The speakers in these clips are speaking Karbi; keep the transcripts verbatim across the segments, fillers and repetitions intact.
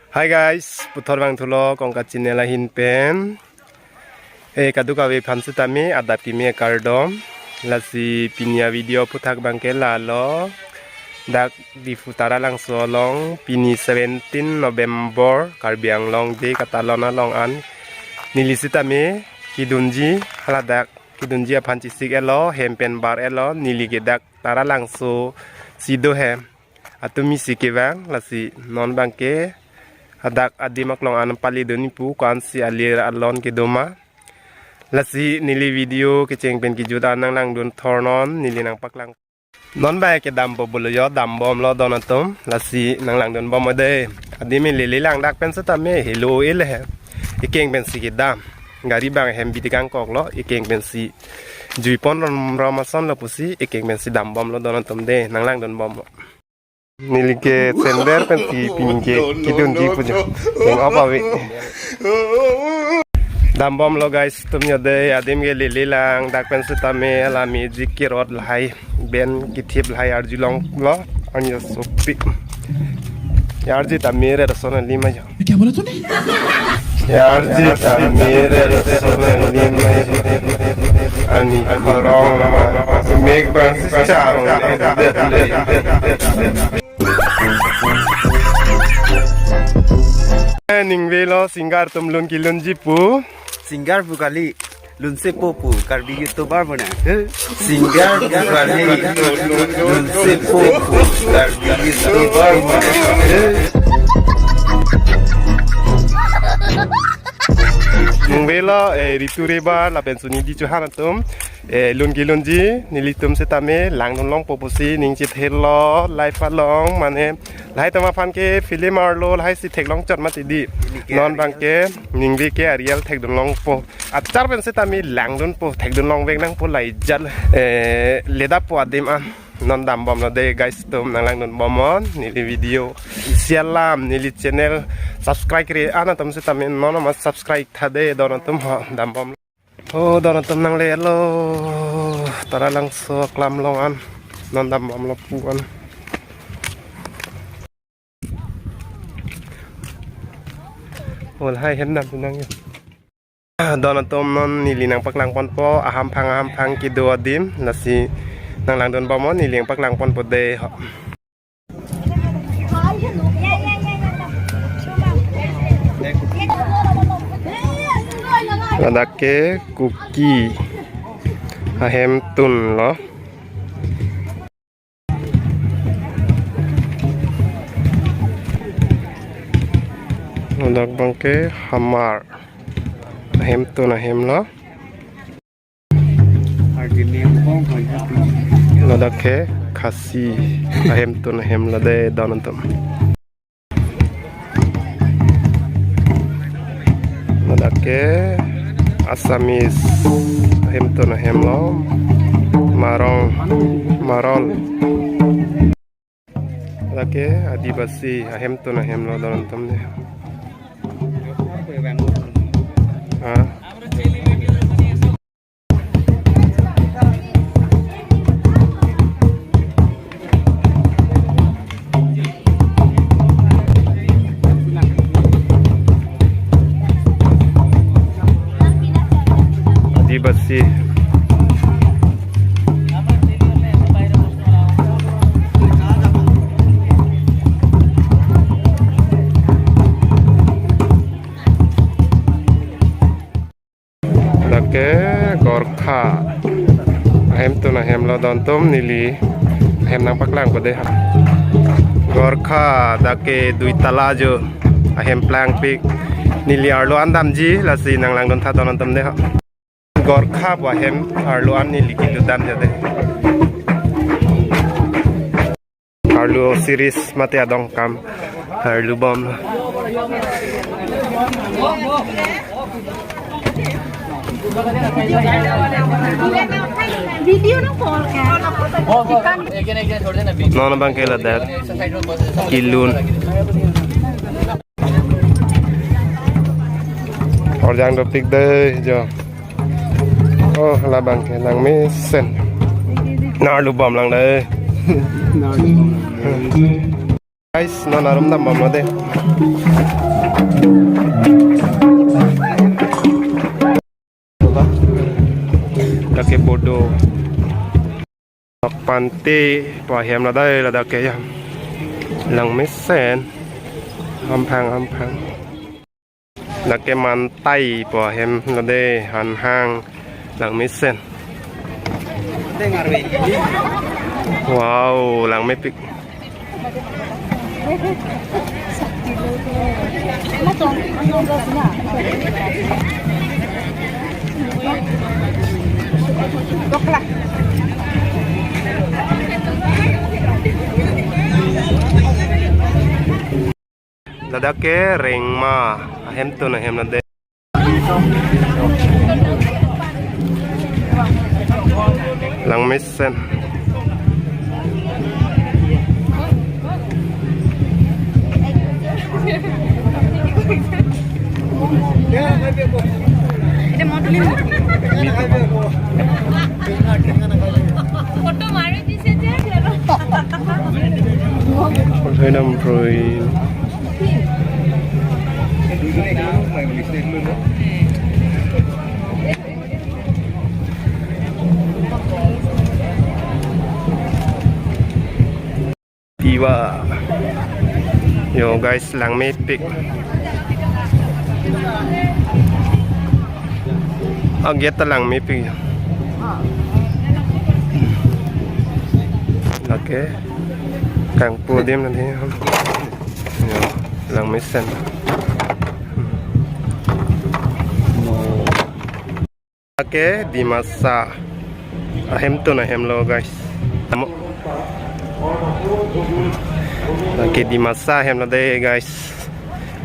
Hi guys, puthot vangthulo Kongkat channel ahin pen. Eh, kadokave aphan sitame adap kimi akardom. Lasi pini avideo aphuthak abangke lalo. Dak Diphu Taralangso along pini seventeen November Karbi Anglong Day katalon along an neli sitame kedunji, haladak kedunji aphan chesik-etlo, hem pen bar-etlo, neli ke dak Taralangso si do he. Atum isi kevang, lasi non abangke hadak adim aklong an pali dun pu ko-ansi alir alon kedo ma. Lasi neli video kecheng pen kejut an nanglangdun thornon, neli nangpaklang. Non abangke dampo pulo yo, dambomlo don atum, lasi nanglangdun bom dei. Adim lele lang dak pen sitame helo ele he. Ekeng pensi kedam. Gari abang hem bidi kangkoklo, ekeng pensi juipon rom rom asonlo pusi, ekeng pensi dambomlo don atum dei, nanglangdun bom. Neli ke sender pensi pini ke kedunji pu jo. Neng op ave. Dambomlo guys, atum yo dei, adim ke lele lang, dak pen sitame la music kerot lahai, band kethip lahai arjulonglo, anyo sopi. Arji ta mere rason lima jo. क्या बोला तूने? Arji ta mere rason lima jo. Ani khorong lama, mek bang si charong. Ningvelo singer atum lun kelunji pu. Singer pu kali, lunsepo pu, Karbi YouTuber pu na. Singer pu kali, lunsepo pu, Karbi YouTuber pu na. Ningvelo, eh, Ritu Rebar lapen Sunidhi Chauhan atum. Eh, lun kelunji, nelitum sitame langdun longpo pusi ning chethelo, live along, mane, lahai atum aphan ke film arlo, lahai si theklong chot mati dei. Non abangke, ningve ke a-real thekdun longpo. Achar pen sitame langdunpo, thekdun longvek nangpo laijat. Eh, ledappo adim an. Non dambomlo dei guys atum, nanglangdun bomnon, neli video. Isi alam, neli channel subscribe kre-an atum sitame non ma subscribe tha dei don atum ho, dambom. Oh, don atum nanglelo, Taralangso aklam along an, non dambomlo pu an. Oh, lahai hem dam si nang yo. Don atum non neli nangpaklang ponpo, ahamphang ahamphang kedo adim, lasi nanglangdun bomnon, neli nangpaklang ponpo dei ho. Ladak ke Kuki ahemtun lo. Ladak abangke Hamar ahemtun ahem lo. Ladak ke Khasi ahemtun ahem lo dei don atum. Ladak ke Assamese ahemtun ahem lo. Marong, Marol. Ladak ke Adivasi ahemtun ahem lo don atum dei. Ha? Adivasi. Ladak ke Gorkha ahemtun ahem lo don atum, neli ahem nangpaklangpo dei ha. Gorkha dak ke dui tala jo ahem plangpik, neli arlo an damji, lasi nanglangdun tha don atum dei ha. Gorkha pu ahem arlo an neli kelun damji dei. Arlo series mate adong kam arlo bom. Video no call ka. Non abangke ladak kelun. Orjang dopik dei jo. Oh, labang ke nangmesen. Arlo bom lang dei. Guys, non arum dambomlo de. Lake Bodo Nokpante pu ahem lo dei, ladak ke ya. Langmesen. Hamphang, hamphang. Lake Mantai pu ahem lo dei, Hanhang, langmesen. Wow, langmepik. Ladak ke Rengma ahemtun ahem lo dei. Langmesen. Photo মাৰি দিছে যে আৰু। Porthoi dam proi. Tiwa. Yo guys, langmepik. Aget ta langmepik. Oke. Kangpu adim nanti. Yo, langmesen. Oke, Dimasa ahemtun ahem lo, guys. Amo. Oke, Dimasa ahem lo dei, guys.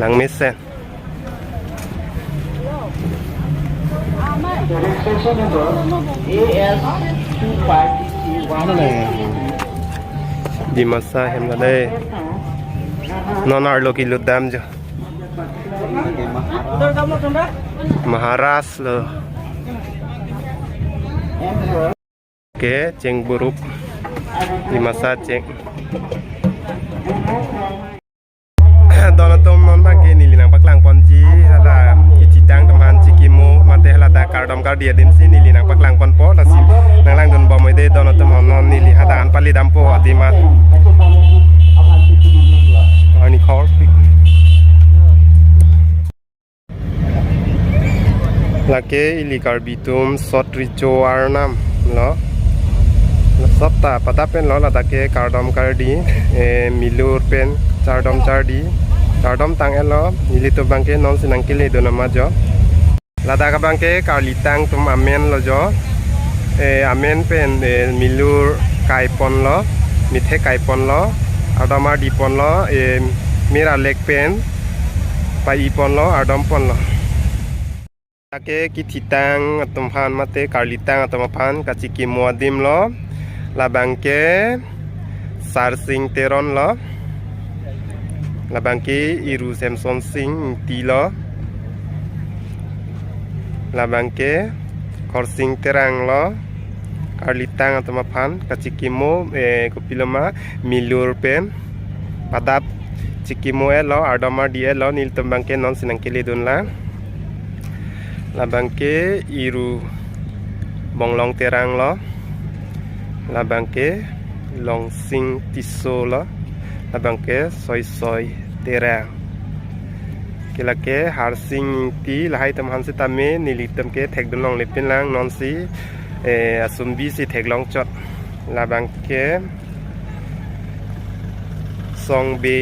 Langmesen. Dimasa ahem lo dei. Non arlo kelut dam jo. Maharaj lo. Oke, cheng buruk. Dimasa cheng. Don atum, non abangke neli nangpaklang ponji hala kethitang atum aphan chikimo mate hala ta kardom kardi adim si neli nangpaklang ponpo, lasi nanglangdun bom oi dei don atum, non neli hadak an pali dampo adim an. Ani khor pi. Lake ili Karbi atum sot recho arnam lo. Sot ta pada pen lo, ladak ke kardom kardi, eh, milur pen chardom chardi. Kardom tang-et lo, ilitum abangke nonsi nangkeledun amat jo. Ladak abangke karlitang atum amen lo jo. Eh, amen pen, eh, milur kai ponlo, mithek kai ponlo, ardom ardi ponlo, eh, mir alek pen pai ponlo, ardom ponlo. Lake kethitang atum aphan mate karlitang atum aphan kachikimo adim lo. Labangke Sarsing Teron lo. Labangke Iru Semson Sing Ingti lo. Labangke Khorsing Terang lo. Karlitang atum aphan kachikimo, eh, kopiloma milur pen pada chikimo-et lo, ardom ardi-et lo, nelitum abangke nonsi nangkeledun lang. Labangke Iru Bonglong Terang lo. Labangke Longsing Tisso lo. Labangke Soisoi Terang. Ke lake Harsing Ingti, lahai atum aphan sitame nelitum ke thekdun longle pin lang, nonsi, eh, asumbi si theklong chot. Labangke Songbe.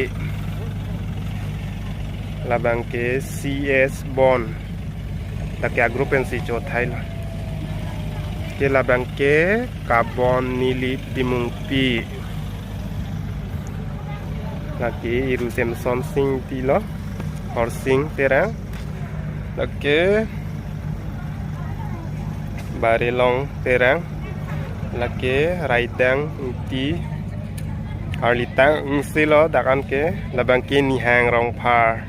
Labangke C S Bon. Lake a-group pensi chothai lo. Ke labangke Kabon Nili Timungpi. Lake Iru Semson Sing Ingti lo. Khorsing Terang. Lake Barelong Terang. Lake Raidang Ingti. Karlitang isi lo dak an ke. Labangke Nihang Rongphar.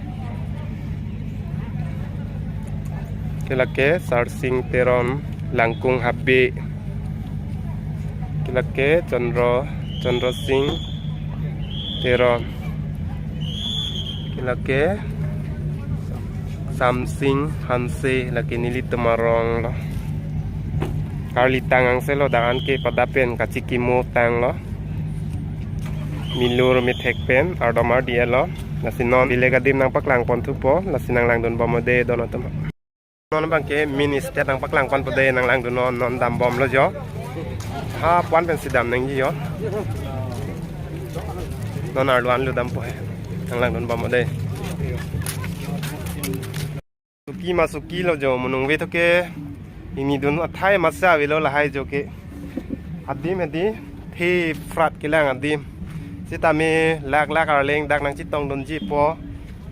Ke lake Sarsing Teron Langkung Habe. Ke lake Chandra, Chandra Sing Teron. Lake Samsing Hanse, lake nelitum arong lo. Karli tang angse lo, dak an ke pada pen kachikimo tang lo. Milur methek pen ardom ardi lo. Lasi non bilek adim nangpaklang pon thupo, lasi nanglangdun bom de don atum. Non abang ke mini stage nangpaklang pon po de, nanglangdun non, non dam bom lo jo. Ha puan pen si dam nangji jo. Non arlo an lo dampo he. Nanglangdun bom de. Suki ma suki lo jo, monungve to ke. Ini dun athai masa avelo lahai jo ke. Adim hedi the frat kelang adim. Sitame lak lak arleng dak nangchetongdunji po.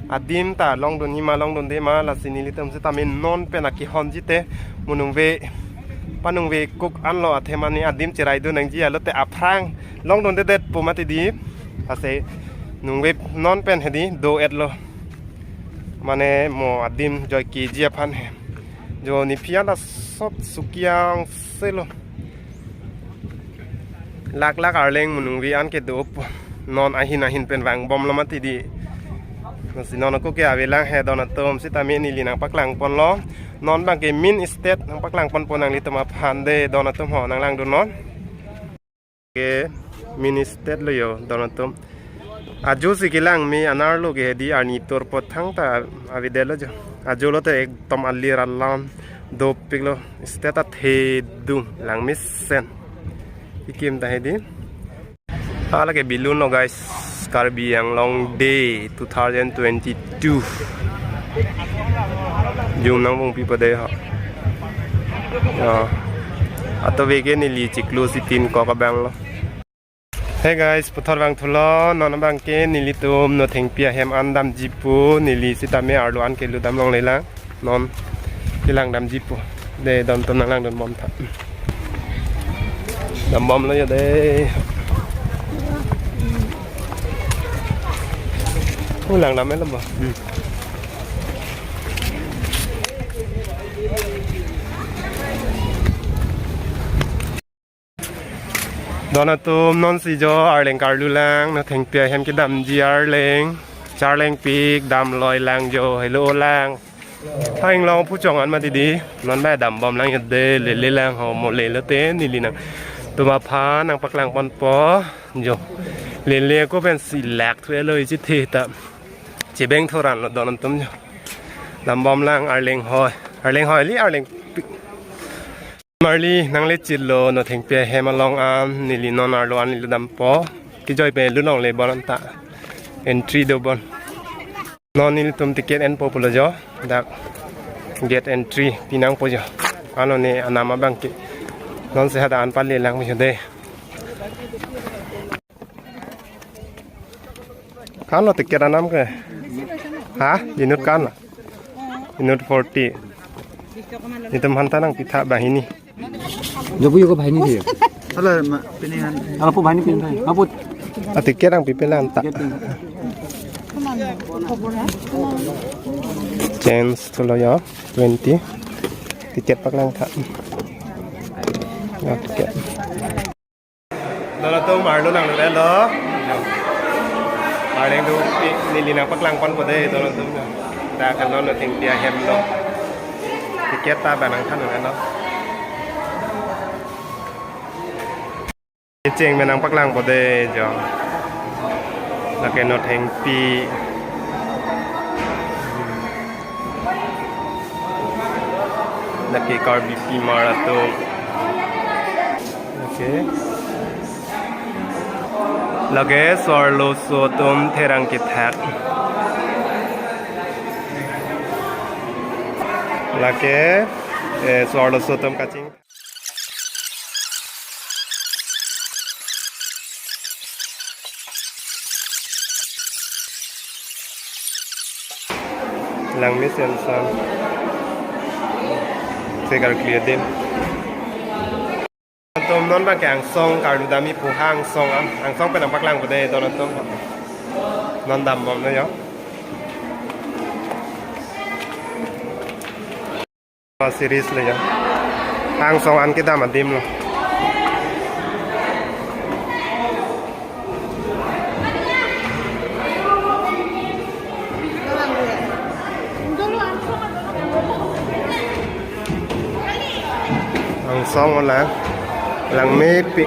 Adim ta longdunji ma longdunde ma, lasi nelitum sitame non pen akehonji te monungve panungve kuk anlo athe mane adim cheraidun nangji alote aphrang longdundedet po mati di. Ase nungve non pen hedi do-et lo. Mane mo adim joike ji aphan he. Jo nephi an ta sot suki angse lo. Lak lak arleng monungve an kedo po. Non ahin ahin pen vang bom lo mati di. Lasi non ako ke avelang he don atum, sitame neli nangpaklang pon lo. Non abang ke mini stage nangpaklang pon po nanglitum aphan de don atum ho, nanglangdun non. Ke mini stage lo jo don atum. Ajo si kelang me anar lo ke hedi arni tur po thangta avedet lo jo. Ajo lote ekdom alir alam dopik lo, stage ta thedung langmesen. Ikim ta hedi. Hala ke balloon lo guys. Karbi Anglong Day two thousand twenty-two. Jum nangvung pipo de ha. Ya. Ato ve ke neli chiklo sitin kok abang lo. Hey guys, puthot vang thulo, non abang ke nelitum Nothengpi ahem an damji pu, neli sitame arlo an kelu dam longlelang, non kelang damji pu. De don atum nanglangdun bom tha. Dam bom lo ya de. Ulang dam lo ba. Hmm. Don atum non si jo arleng karlu lang, Nothengpi ahem kedamji arleng, charleng pik dam loi lang jo, helo lang. Thang long phu chong an mati di, non ba dam bom lang ya de, lele lang ho mo lele te neli nangtum aphan nangpaklang pon po jo. Lele ako pen si lak thu elo isi the ta. Chebeng thoran lo don atum jo. Dam bom lang arleng hoi. Arleng hoi li arleng pik. Marli nangle chit lo Nothengpi ahem along an, neli non arlo an neli dampo. Kejoi pen lu longle bon anta. Entry do bon. Non nelitum ticket enpo pulo jo. Dak gate entry pinangpo jo. Ano ne anam abang ke. Non se hadak an pale lang jo de. Kan lo ticket anam ke? Ha? Inut kan lo? Inut forty. Itum hanta nangpi tha banghini. Jobu yoko banghini sih. Hala ma piningan. Hala po banghini pin thai. Apo? A ticket nangpi pelan ta. Ticket pin. Change thulo ya, twenty. Ticket paklang tha. Ya, ticket. Don atum arlo nanglut-et lo. Arleng do pi neli nangpaklang ponpo de don atum. Dak kan non Nothengpi ahem lo. Ticket ta ba nangthan-et lo. Kecheng pen nangpaklangpo de jo. Lake Nothengpi. Lake Karbi pimar atum. Okay. Lake so-arloso atum therang kethak. Lake, eh, so-arloso atum kaching. Langmesen san. Segar clear din. Atum non bang ke angsong karlu damji pu ha angsong an. Angsong pen nangpaklangpo de don atum. Non dambom lo ya. Series lo ya. Angsong an kedam adim lo. Song olang, langmepik.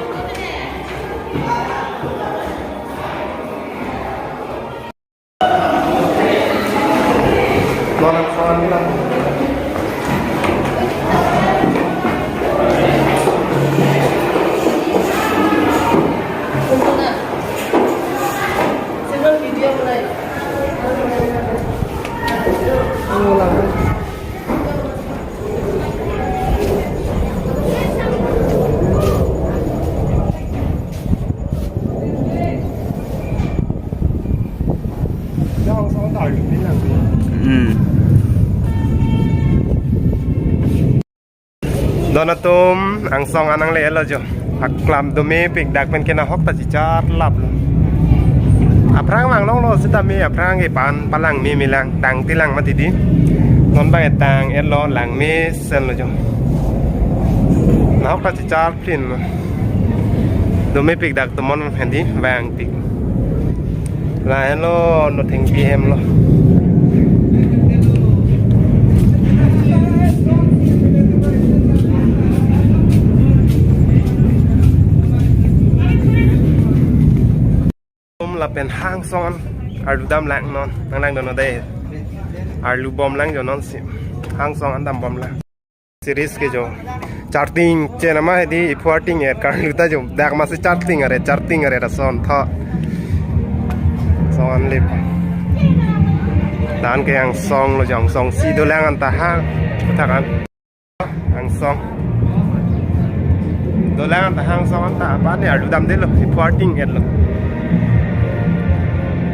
Hmm. Don atum, angsong an nangle-etlo jo. Aklam domepik, dak pen ke nahok ta chicharlaplo. Aphrang vang longlo sitame aphrang ke pan palangme melang, tangte lang mati di. Non bang etang-etlo, langmesenlo jo. Nahok ta chicharplinlo. Domepik dak tomon handi vangpik. Lahenlo, Nothengpi ahem lo. Lapen hangsong an arlu damlang non, nanglangdunnon dei. Arlu bomlang jo non si. Hangsong an dambomlang. Series ke jo. Charting chenama hedi iphu arting-et karlu ta jo. Dak masi charting are, charting are rason tho. Song an lip. Dan ke angsong lo jo, angsong si dolang anta ha. Kothakan. Angsong. Dolang anta hangsong anta apa ni arlu damdelo, iphu arting-etlo.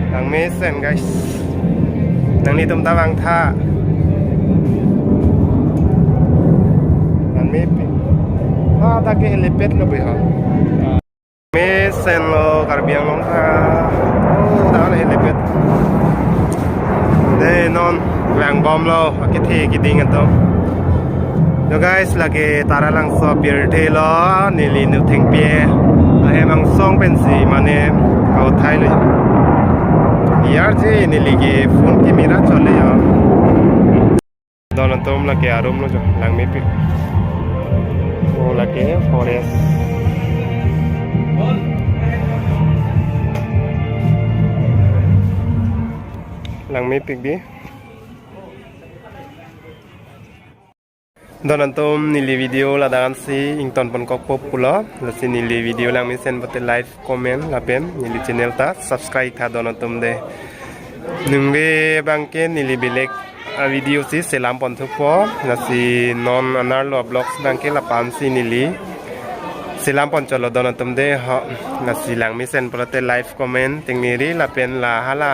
Langmesen, guys. Nanglitum ta vangtha. Langmepi. Ah, ta ke helipad lo beha. Mesenlo Karbi Anglong ta. Oh, ta helipad. Dei non vangbomlo, akethe keding atum. Yo guys, lake Taralangso pirthe lo, neli Nothengpi ahem angsong pensi mane kauthai lo. Yarji neli ke phone camera chole yo. Don atum, lake arum lo jo, langmepik. Oh, lake forest. Langmepik di. Don atum, neli video ladak ansi ingtonponkokpo pulo. Lasi neli video langmesen pote like, comment lapen neli channel ta subscribe tha don atum dei. Ningve bangke neli belek a video si selamponthupo. Lasi non anerlo vlogs bangke lapu ansi neli selamponchotlo don atum dei ho. Lasi langmesen pulote like, comment tengneri lapen la hala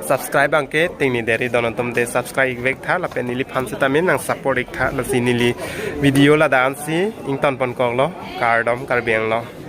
subscribe bangke tengnedetri don atum dei, subscribe-ik vektha lapen neliphan sitame nang support-iktha. Lasi neli video ladak ansi ingtonponkoklo, kardom Karbi Anglong.